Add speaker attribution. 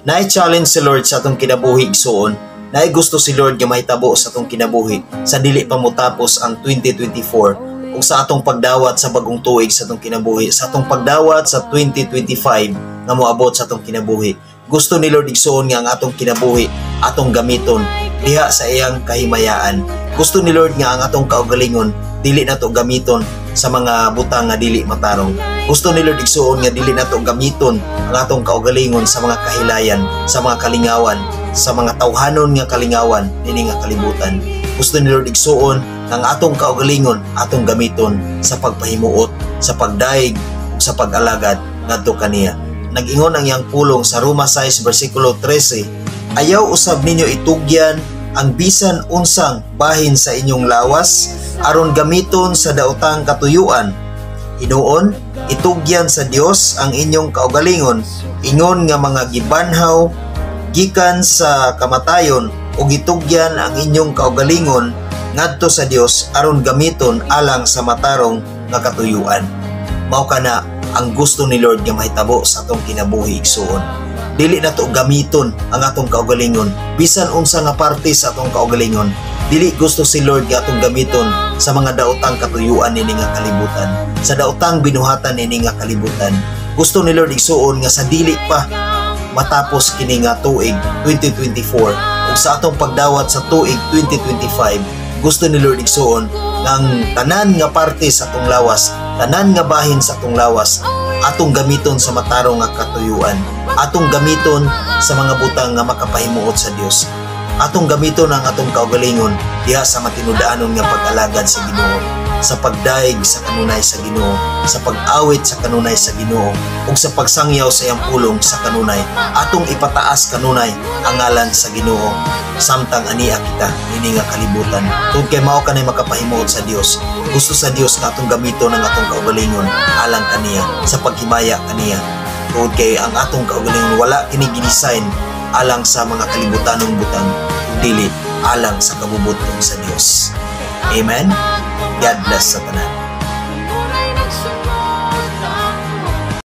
Speaker 1: Naay challenge si Lord sa atong kinabuhi, igsuon. Naay gusto si Lord nga mahitabo sa atong kinabuhi sa dili pa motapos ang 2024 ug sa atong pagdawat sa bagong tuig sa atong kinabuhi, sa atong pagdawat sa 2025 nga moabot sa atong kinabuhi. Gusto ni Lord, igsuon, nga ang atong kinabuhi atong gamiton diha sa iyang kahimayaan. Gusto ni Lord nga ang atong kaugalingon dili nato gamiton sa mga butang nga dili matarong. Gusto ni Lord, igsuon, nga dili nato gamiton ang atong kaugalingon sa mga kahilayan, sa mga kalingawan, sa mga tawhanon nga kalingawan nini nga kalibutan. Gusto ni Lord, igsuon, nga ang atong kaugalingon atong gamiton sa pagpahimuot, sa pagdayeg ug sa pag-alagad ngadto kaniya. Nag-ingon ang iyang pulong sa Roma 6 versikulo 13, "Ayaw usab ninyo itugyan ang bisan unsang bahin sa inyong lawas aron gamiton sa daotang katuyuan. Hinuon, itugyan sa Dios ang inyong kaugalingon ingon nga mga gibanhaw gikan sa kamatayon ug itugyan ang inyong kaugalingon ngadto sa Dios aron gamiton alang sa matarong nga katuyuan." Mao kana ang gusto ni Lord nga mahitabo sa atong kinabuhi, igsuon. Dili nato gamiton ang atong kaugalingon, bisan unsa nga parte sa atong kaugalingon. Dili gusto si Lord nga atong gamiton sa mga daotang katuyuan nini nga kalibutan, sa daotang binuhatan nini nga kalibutan. Gusto ni Lord, igsuon, nga sa dili pa matapos kini nga tuig 2024 ug sa atong pagdawat sa tuig 2025, gusto ni Lord, igsuon, nga ang tanan nga parte sa atong lawas, tanan nga bahin sa atong lawas, atong gamiton sa matarong nga katuyuan, atong gamiton sa mga butang nga makapahimuot sa Dios, atong gamiton ang atong kaugalingon diha sa matinud-anon nga pag-alagad sa Ginoo, sa pagdayeg sa kanunay sa Ginoo, sa pag-awit sa kanunay sa Ginoo ug sa pagsangyaw sa iyang pulong sa kanunay. Atong ipataas kanunay ang ngalan sa Ginoo samtang ania kita nini nga kalibutan. Tungod kay mao kanay makapahimuot sa Dios. Gusto sa Dios nga atong gamiton ang atong kaugalingon alang kaniya, sa paghimaya kaniya. Tungod kay ang atong kaugalingon wala kini gidesign alang sa mga kalibutanong butang, dili alang sa kabubut-on sa Dios. Amen. God bless sa tanan.